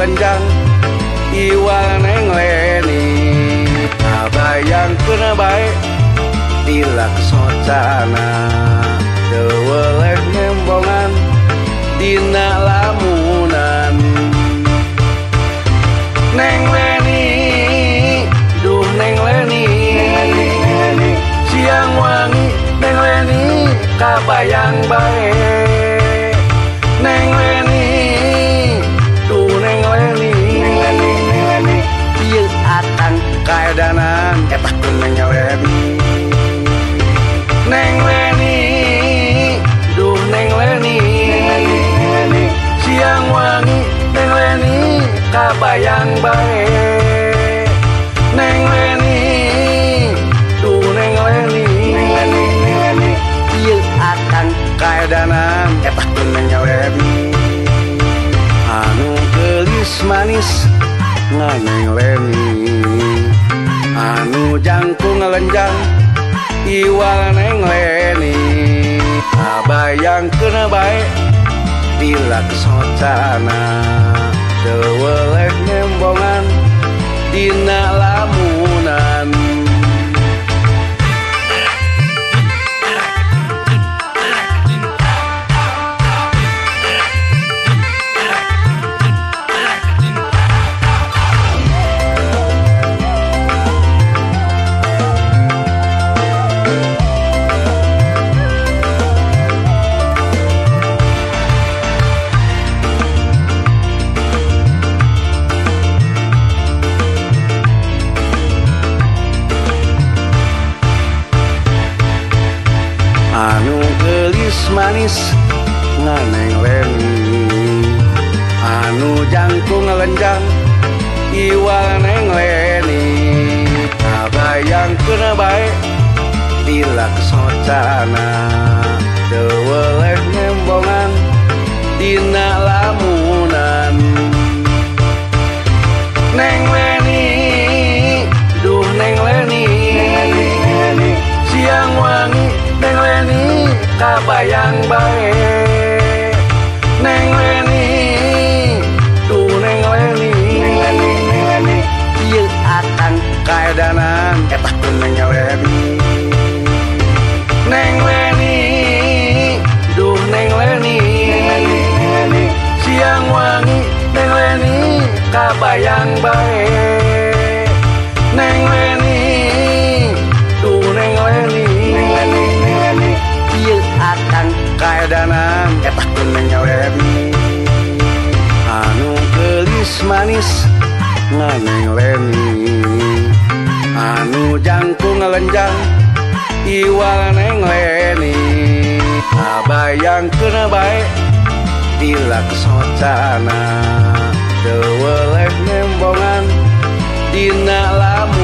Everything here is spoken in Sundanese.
lenjang iwal Neng Leni kabayangkeun bae dilaksana teu weleh nembongan dina lamunan. Neng Leni duh Neng Leni siang wangi Neng Leni kabayang bae. Neng Leni duh Neng Leni ieu akang kaedanan eta Neng Leni. Neng Leni duh Neng Leni siang wangi Neng Leni kabayang bae. Neng Leni duh Neng Leni ieu akang kaedanan eta Neng Leni. Anu geulis manis Neng Leni anu jangkung lenjang iwal Neng Leni kabayangkeun bae dilaksana teu weleh nembongan dina lamunan. Anu geulis manis Neng Leni anu jangkung lenjang iwal Neng Leni kabayangkeun bae dilaksana teu weleh nembongan dina lamunan. Neng Leni duh Neng Leni siang wangi Neng Leni kabayang bae. Neng Leni duh Neng Leni ieu akang kaedanan eta Neng Leni. Neng Leni duh Neng Leni siang wangi Neng Leni kabayang bae. Neng Leni duh Neng Leni ieu akang kaedanan eta Neng Leni. Anu geulis manis Neng Leni anu jangkung lenjang iwal Neng Leni kabayangkeun bae dilaksana teu weleh nembongan dina lamunan.